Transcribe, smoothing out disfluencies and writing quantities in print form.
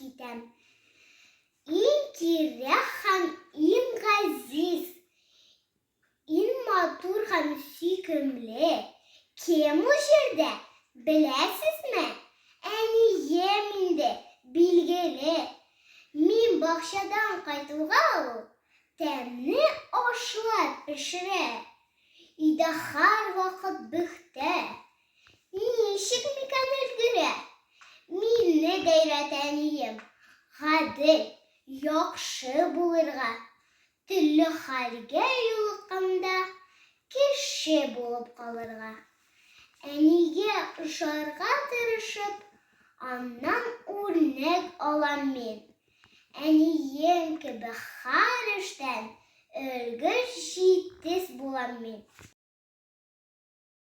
китәм. Иң кирәк һәм иң газиз, иң матур һәм сөйкемле кем ул җирдә, беләсезме? Әнием инде, билгеле. Мин бакчадан кайтуга ул тәмле ашлар пешерә. Өйдә һәрвакыт бөхтә. Ничек микән өлгерә? Мине дә өйрәтә әнием. Гадел, яхшы булырга. Төрле хәлгә юлыкканда кеше булып калырга. Әнигә ошарга тырышып, аннан үрнәк алам мин. Әнием кебек һәр эштән өлгер, җитез булам мин.